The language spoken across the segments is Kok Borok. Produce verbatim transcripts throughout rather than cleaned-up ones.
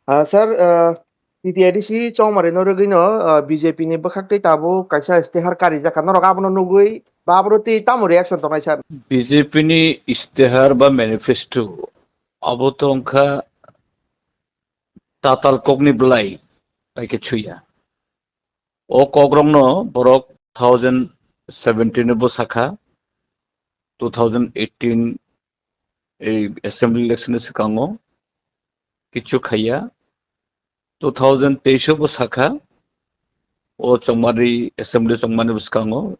Ah, sir, ah, T T A D C chongmari no rwgwi no, ah, B J P ni bwkhak tei tabuk kaisa istihar kari jakha. Norok abono nugwi ba abono twi tamo reaction tongnai, sir? B J P ni istihar ba manifesto abo to wngkha tatal kokni bwlai, tai khe chuya. O kokrokno borok two thousand seventeen bo sakha, two thousand eighteen ei assembly election ni swkango kichu khaiya, two thousand teis bo sakha, o chongmari assembly chongmani bwskango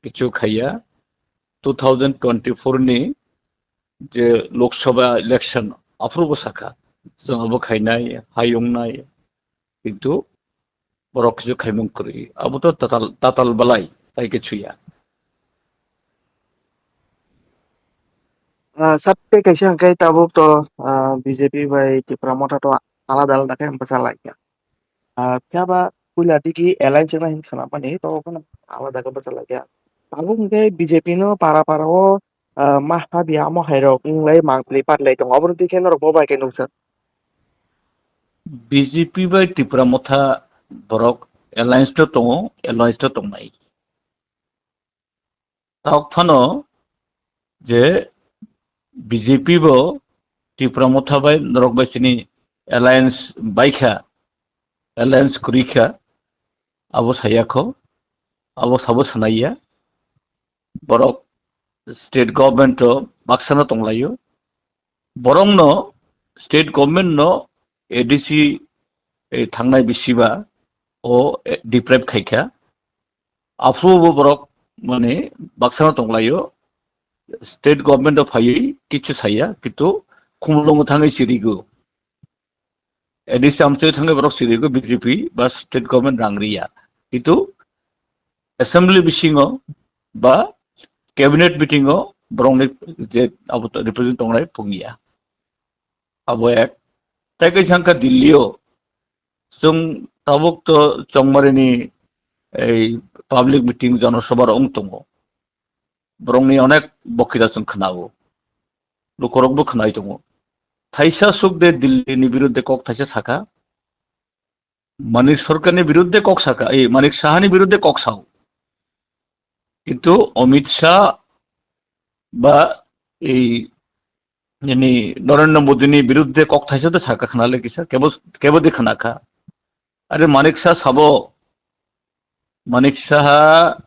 kichu khaiya, two thousand twenty-four ni je Lok Sabha election aphuru bo sakha, chwng abo khainai, hayungnai, kintu borok kichu khaimung kwrwi. Abo to tatal, tatal balai, tai khe chuya. Ah, sir, tei kaisa hwnkhe tabuk to, ah, B J P bai Tipra Motha to alada alada khe bwsa laikha. Ah, phiya ba puila digi alliance wngna hin khwnamani, to bono alada khe bwsa laikha. Tabuk hwnkhe B J P no para para o, ah, ma ha biya amo hai rok wng lai mang pli pat lai tongo. Abo rwtwi khe norok bo bai khe nukjak. B J P bai Tipra Motha borok alliance to tongo, alliance to tongnai. Tok phano je B J P bo Tipra Motha bai norok bai chini alliance bai kha, alliance kwrwi kha, abo saya kho, abo sabo sanai ya. Borok state government o baksa no tong lai o. Borok no state government no A D C, eh, thangnai bisi ba o, eh, deprive khai kha. Aphuru bo borok mane baksa no tong lai o. State government o phaiwi kichu saya, kintu khumulwngo thangwi chirigo. A D C amchoi thangwi borok chirigo B J P ba state government rang riya. Kintu assembly bisingo ba cabinet meeting o borokni je abo to represent tongnai phungya. Abo ek. Tai kaisa wngkha Delhi o. Chwng tabuk to chongmarini ei public meeting, jonosabha rok wng tongo. Borokni onek bokhira chwng khwnao. Lukurokbo khwnai tongo. Thaisa suk de Delhi ni birudde kok thaisa sakha. Manik Sarkarni birudde kok sakha, ei Manik Sahani birudde kok sao. Kintu Amit Shah ba ei nini Narendra Modini birudde kok thaisa de sakha khna le kisa, kebo, kebo de khna kha. Are Manik Shah sabo, Manik Saha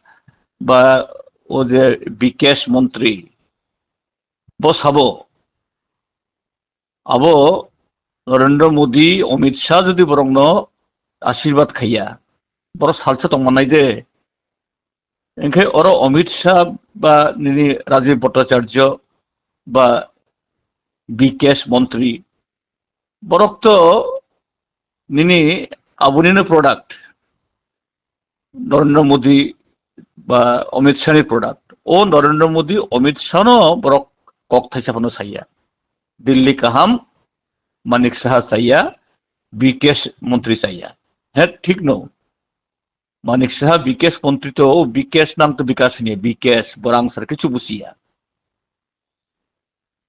ba o je Bikesh Montri, bo sabo. Abo Narendra Modi, Amit Shah jodi borokno ashirbad khaiya, borok salsa tongmanai de. Engkhe oro Amit Shah ba nini Rajiv Bhattacharya ba Bikesh Montri, borok to nini abonino product. Narendra Modi ba Amit Shah ni product. O Narendra Modi, Amit Shah no borok kok thaisa phano saya. Delhi kaham, Manik Saha saya, Bikesh Montri saya. He, thik no. Manik Saha, Bikesh Montri to, o Bikesh nang to Bikash ni, Bikesh, borang sar kichu busiya.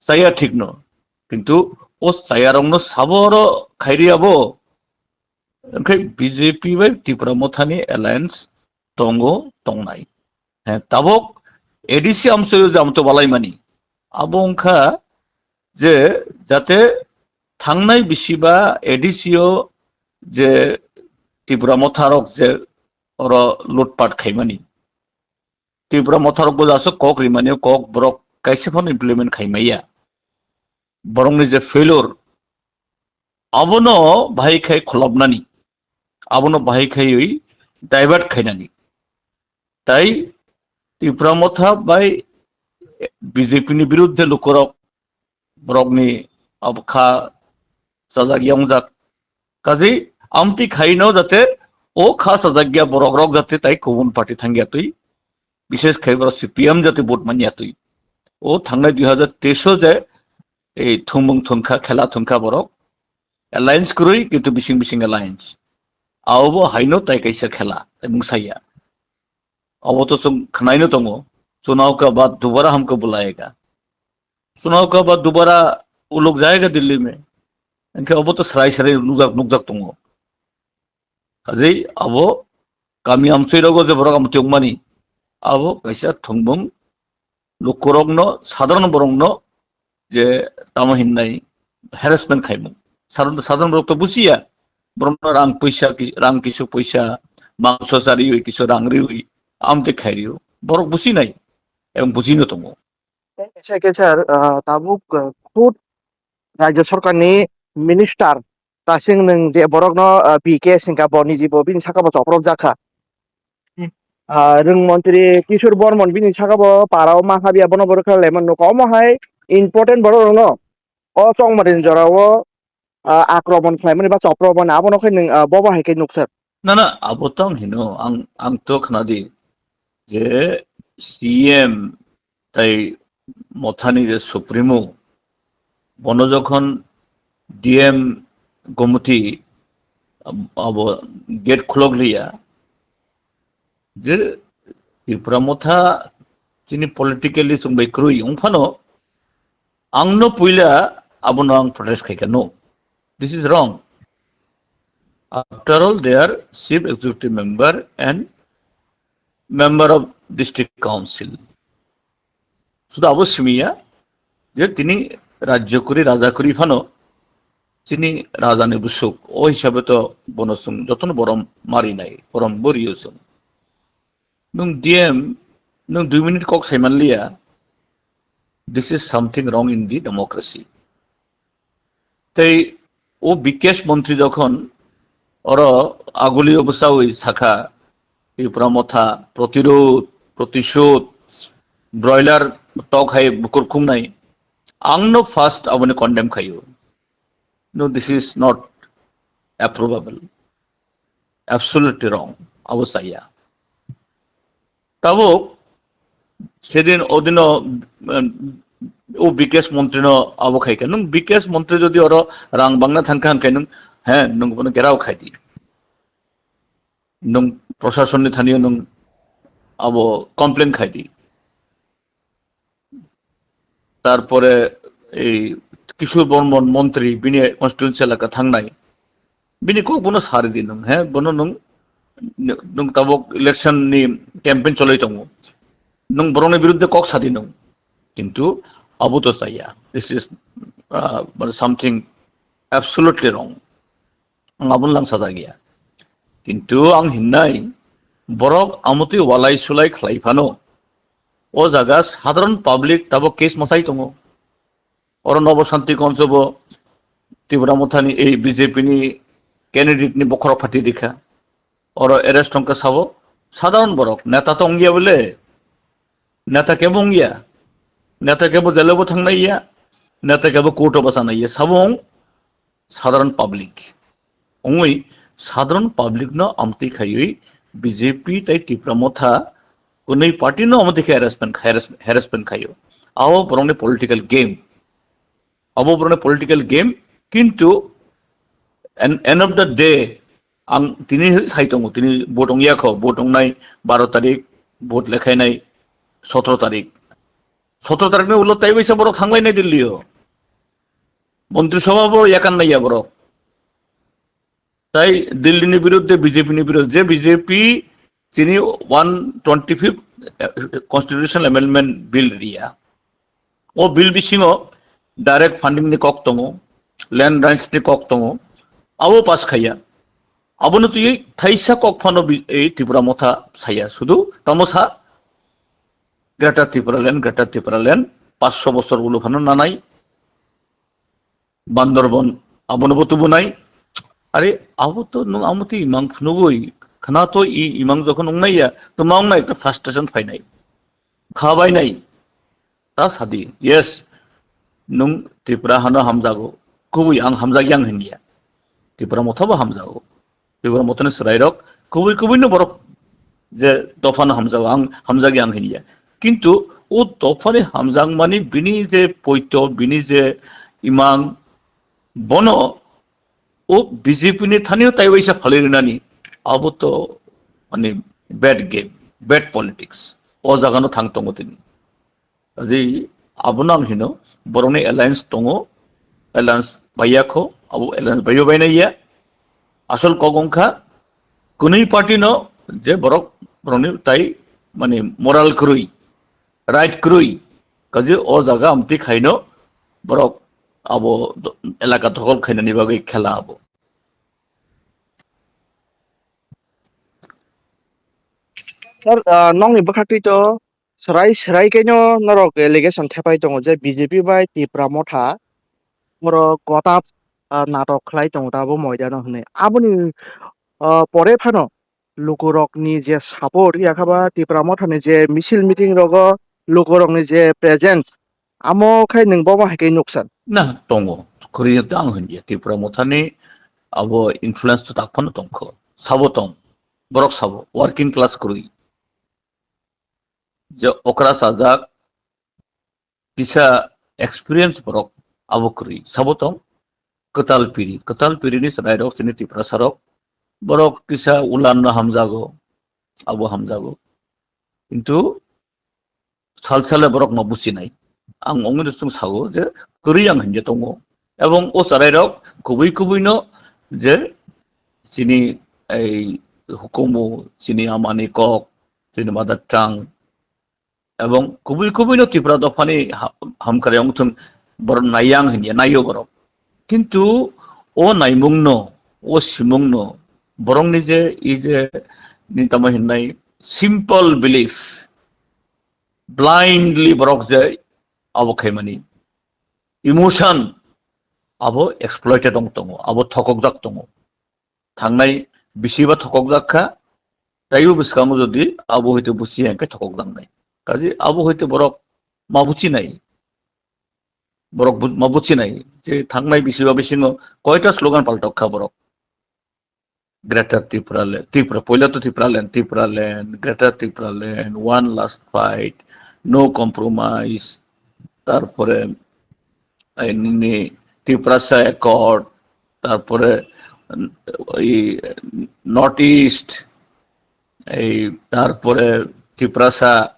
Chaya thik no. Kintu o chaya rok no sabo oro khairi abo. Onkhe B J P bai Tipra Motha ni alliance tongo, tongnai. He, tabok A D C amsoyo je amto balai mani. Abo wngkha je jate thangnai bisi ba A D C o je Tipra Motha rok je oro lutpat khaimani. Tipra Motha rok bo jasuk kok rimani, kok borok kaisa phano implement khai maya. Borokni je failure, abono bahai khai kholopnani, abono bahai khaiwi divert khainani. Tai Tipra Motha bai B J P ni birudde lukurok borokni abo kha chajak yongjak. Kaji amtwi khaino jate o kha chajak ya borok rok jate tai kubun party thangya twi, bishes khai borok C P M jate vote manya twi. O thangnai dui hazar teis o je ei thumung thungkha, khela thungkha borok alliance kwrwi, kintu bising bising alliance. Aobo haino tai kaisa khela, tai mungsaya. Abo to chwng khwnaino tongo, chunao ka baad dobara humko bulayega. Chunao ka baad dobara wo log jayega Delhi mein. Hwnkhe obo to srai srai nukjak, nukjak tongo. Kaje abo kami amchoi rogo je borok amtwi wngmani, abo kaisa thongbung lukurokno, sadharon borokno je tamo hinnai harassment khaimung. Sadharon, sadharon borok to bujiya. Borokno rang puisa, ki-, rang kisu puisa, mangso chariwi, kisu rang riwi, amtwi khairiyo. Borok bujinai, ebong bujino tongo. Kaisa, kaisa, ah, tabuk, ah, khud Rajya Sorkarni Minister Tasing nwng je borokno, ah, B K S hwnkha, bo niji bo bini saka bo choprok jakha. Hmm. Ah, Rwng Montri Kishore Bormon bini saka bo parao ma habya, bono borok khe lemon nuko. Omo hai important borok rokno o chongmani jorao, ah, akromon khlaimani ba choprok mani abono khe nwng, ah, bobo hai khe nuksa. Na, na, abo tong hino, ang, ang to khnadi je C M tai Mothani je Supremo, bono jokhon D M Gomoti ab-, abo gate khulok liya, je Tipra Motha chini politically chwngbai kwrwi wngphano, ang no puila abono ang protest khaikha, no, this is wrong. After all, they are chief executive member and member of district council. Sudu abo simiya je tini rajya kuri, raja kuri phano chini raja ni busuk, o hisabe to bono chwng jotono borom marinai, borom boriyo chwng. Nwng D M, nwng dui minute kok saiman liya. This is something wrong in the democracy. Tei o B K S montri jokhon oro agulio bwsawi sakha, Tipra Motha, protirod, protishod, broiler tok hai bukur khungnai, ang no first aboni condemn khaio. No, this is not approvable. Absolutely wrong. Abo chaya. Tabuk sedin odino, um, o B K S montri no abo khaikha. Nwng B K S montri jodi oro rang bangna thangkha hwnkhe nwng, he, nwng bono gerao khaidi. Nwng prosasonni thanio nwng abo complain khaidi. Tarpore ei Kishore Bormon montri bini constituency elaka thangnai. Bini kok bono sari di nwng, he, bono nwng, nwng tabuk election ni campaign choloi tongo. Nwng borokni biruddhe kok sadi nwng. Kintu abo to chaya. This is, uh, something absolutely wrong. Ang abono lang sajagya. Kintu ang hinnai, borok amotwi walai sulai khlai phano, o jaga sadharon public tabuk case mwsai tongo. Oro Nobo Shanti Ganj o bo Tipra Mothani, ei B J P ni candidate ni bokhorok phati rikha. Oro arrest tongkha sabo, sadharon borok, neta to wngya bole, neta kebo wngya, neta kebo jail o bo thangnai ya, neta kebo court o bo chanai ya, sabo wng sadharon public. Wngwi sadharon public no amtwi khaiwi B J P tai Tipra Motha kunui party no amtwi khe harassment, harass-, harassment khaio. Abo borokni political game. Abo borokni political game, kintu end, end of the day, ang tini sai tongo, tini vote wngya kho, vote wngnai baro tarik, vote lekhainai sotro tarik. Sotro tarik ni ulo tai waisa borok thanglainai Delhi o. Montri Sabha bo yakan naiya borok. Tai Delhi ni biruddhe B J P ni biruddhe, je B J P chini one twenty-fifth, eh, Constitutional Amendment Bill riya. O bill bisingo direct funding ni kok tongo, land rights ni kok tongo, abo pass khaiya. Abono twi thaisa kok phano bi-, ei Tipra Motha saya, sudu tamo sa Greater Tipraland, Greater Tipraland, paanch sho bosor ulo phano nanai. Bandarban, abono bo tubunai. Are, abo to nwng amotwi imang phunugwi, khna to i imang jokhon wngnai ya, to ma wngnai ekta frustration phainai. Kha bainai. Ta sadi, yes, nwng Tripura hano hamjago, kubui ang hamjak yang hinya. Tripura Motha bo hamjago. Tripura Mothani chwrairok kubui kubui no borok je dophano hamjago, ang hamjak yang hinya. Kintu o dophani hamjakmani bini je poito, bini je imang, bono o B J P ni thani o tai waisa phalwi rwnani, abo to mane bad game, bad politics. O jaga no thang tongo tini. Kaje abono ang hino, borokni alliance tongo, alliance paiya kho, abo alliance baibo bainai ya. Asol kok wngkha kwnwi party no je borok, borokni tai mani moral kwrwi, right kwrwi, kaje o jaga amtwi khaino borok abo do-, elaka dokhol khainani bagwi khela abo. Sir, ah, nokni bwkhaktwi to swrai swrai khe no norok allegation thepai tongo je B J P bai Tipra Motha borok gota, ah, natok khlai tongo tabuk moidano hwnwi. Aboni, ah, pore phano lukurokni je support yakha ba Tipra Mothani je misil meeting rogo lukurokni je presence, amo khai nwng bobo hai khe nuksan? Na, tongo. Khuri ang hwnje Tipra Mothani abo influence to tak phano tongkho. Sabo tong. Borok sabo. Working class kwrwi. Je okra sajak, kisa experience borok abo kwrwi. Sabo tong. Kwtal piri. Kwtal pirini chwrairok chini Tiprasarok. Borok kisa ulanno hamjago. Abo hamjago. Kintu sal sale borok ma buchinai. Ang ongni rwchung sago je kwrwi ang hinje tongo. Ebong o chwrairok kubui kubui no je chini ei hukumu, chini amani kok, chini mother tongue, ebong kubui kubui no Tripura dophani ha-, hamkrai wngthung borok naiyang hinye, naiyo borok. Kintu o naimungno, o simungno, borokni je, i je, ni tamo hinnai simple belief, blindly borok je abo khaimani, emotion, abo exploited wng tongo, abo thokokjak tongo. Thangnai bisi ba thokokjak kha, taibo bwskango jodi abo hoite buchi ya hwnkhe thokokjaknai. Kaje abo hoite borok ma buchinai. Borok bu-, ma buchinai je thangnai bisi ba bisingo koita slogan paltok kha borok. Greater Tipraland, Tripura, poila to Tipraland, Tipraland, Greater Tipraland, one last fight, no compromise, tarpore ei nini Tiprasa Accord, tarpore, mm, ei North East, ei tarpore Tiprasa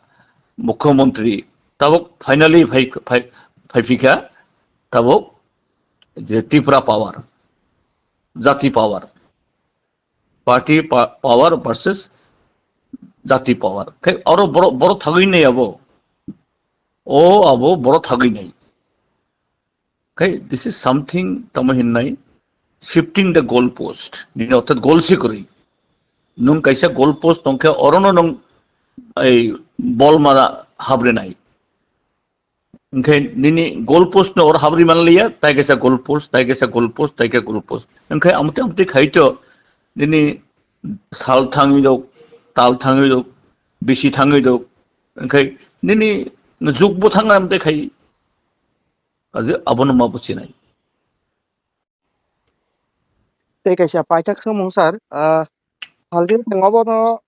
Mukhyamantri, tabuk finally phai, phai, phaiphikha, tabuk je Tripura power, jati power, party pa-, power versus jati power. Khe oro borok, borok thagwi nai abo. O abo borok thagwi nai. Khe this is something tamo hinnai shifting the goal post. Nini orthat goal se kwrwi. Nwng kaisa goal post tongkhe orono nwng ei bol ma habrinai. Hwnkhe nini goal post no oro habri manliya, tai kaisa goal post, tai kaisa goal post, tai kaisa goal post. Hwnkhe amtwi amtwi khaito nini sal thangwi rok, tal thangwi rok, bisi thangwi rok. Hwnkhe nini jukbo thangna amtwi khai. Kaje abono ma buchinai. Tei kaisa paithak swngmung sir, ah, salni bwskango bono,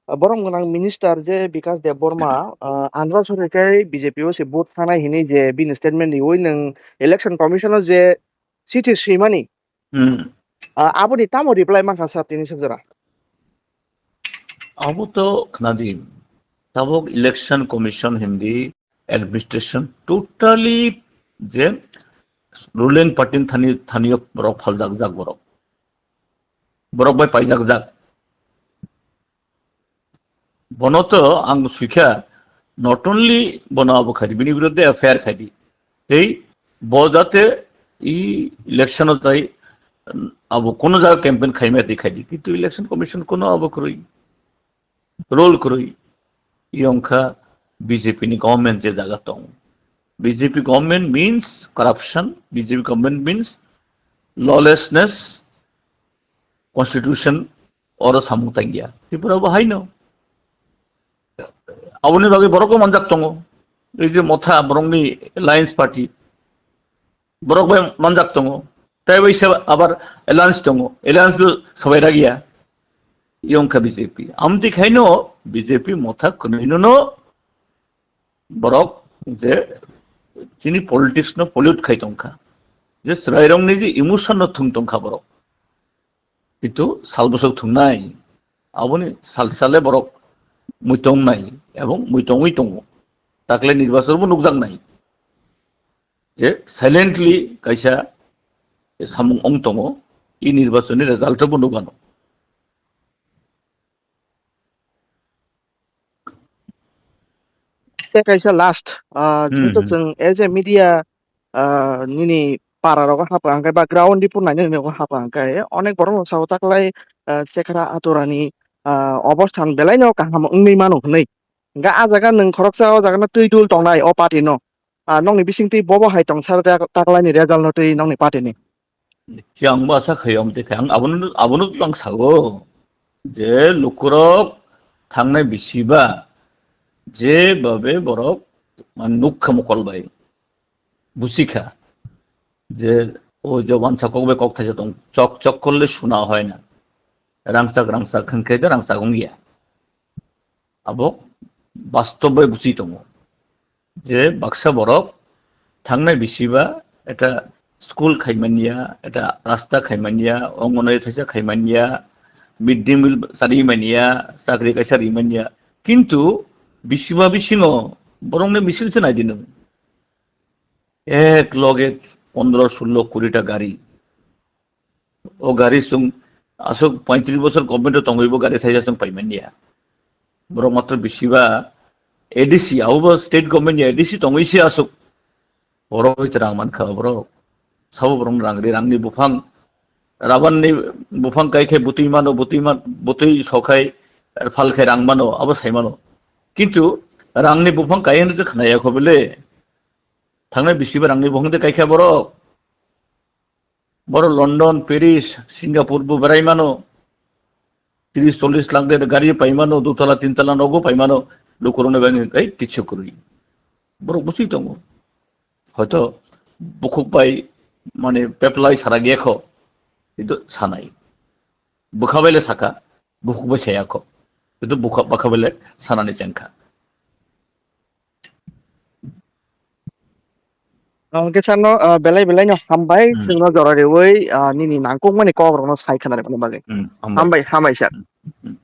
ah, borom gwnang minister je Bikas Debbarma, ah, Andhra sori khe B J P o se vote thangnai hinwi je bini statement riwi nwng election commission o je chithi swimani, Hmm. ah, aboni tamo reply mankha sir tini suk jora? Abo to khnadi, tabuk election commission hindi administration totally je ruling party ni thani, thanio borok phaljakjak borok. Borok bai paijakjak. Bono to ang swikha, not only bono abo khaidi, bini biruddhe F I R khaidi. Tei bo jate i election o tai, um, abo kono jaga campaign khaima tei khaidi. Kintu election commission kono abo kwrwi. Role kwrwi. Yongkha B J P ni government je jaga tong. B J P government means corruption, B J P government means lawlessness, constitution oro samung tangya. Tripura bo haino. Aboni bagwi borok bo manjak tongo. Ei je Motha borokni Alliance Party, borok bai manjak tongo. Tai bai se abar alliance tongo. Alliance bo sabai ragya. Yongkha B J P. Amtwi khaino B J P Motha kwnwino no borok je chini politics no pollute khai tongkha. Je chwrairokni je emotion no thwng tongkha borok. Kintu sal bwswk thwngnai, aboni sal sale borok muitongnai ebong muitongwi tongo. Takle nirbachon bo nukjaknai. Je silently kaisa samung ong tongo, e nirbachoni result bo nukgano. Tei kaisa last, ah, Hmm, jehetu hmm. chwng as a media, ah, nini para rogo hapkha hwnkhe ba ground report nainani rogo hapkha hwnkhe onek borok no sao taklai, ah, Chekhara Aturani, ah, obosthan belai no kaham wngwi mano hwnwi. Hwnkhe ah jaga nwng khoroksa o jaga no twi dul tongnai o party no. Ah, nokni bisingtwi bobo hai tong sar jak taklaini result no twi nokni party ni. Yang bo asa khayo amtwi khe ang abono, abono tang sago je lukurok thangnai bisiba je babe borok man nukha mokol bai busikha je o je wansa kok bai kok thaisa tong chok chok korle suna hoy na rangchak rangchak hwnkhe je rangchak wngya. Abo bastob bai buchi tongo je baksa borok thangnai bisiba eta school khaimanya, eta rasta khaimanya, ongonoi thaisa khaimanya, mid day meal chari manya, chakri kaisa rimanya, kintu bisiba bisingo borokni misil se naidi nwng. Ek loge pondro, sullo, kuri ta gari. O gari chwng aswk pointris bosor government o tongwi bo gari thaisa chwng paimanya. Borok matro bisiba A D C, abo bo state government ni A D C tongwi se aswk. Borok hoi rang mankha borok. Sabo borok rang ri, rangni buphang, raban ni buphang kai khe butwi mano, butwi man, butwi sokhai, phal khe rang mano, abo sai mano. Kintu rangni buphang kai hwnwi khna ya kho bele. Thangnai bisiba rangni buphang de kai kha borok. Borok London, Paris, Singapore bo berai mano. Tris chollis lakh de gari pai mano, dutala, tintala nogo pai mano. Lukurokno bangwi kai kichu kwrwi. Borok bwswi tongo. Hoito bukhuk bai mane peplai sara gaya kho. Itu sanai. Bwkha bai le saka, bukhuk bai saya kho. Itu bwkha, bwkha bai le sanani chengkha. Hwnkhe sir no, ah, belai belai no hambai, Hmm. chwngno jora riwi, ah, nini nangkukmani kok rokno sai khna rwmani bagwi. Hmm, hambai. Hambai, hambai sir. Hmm, hmm.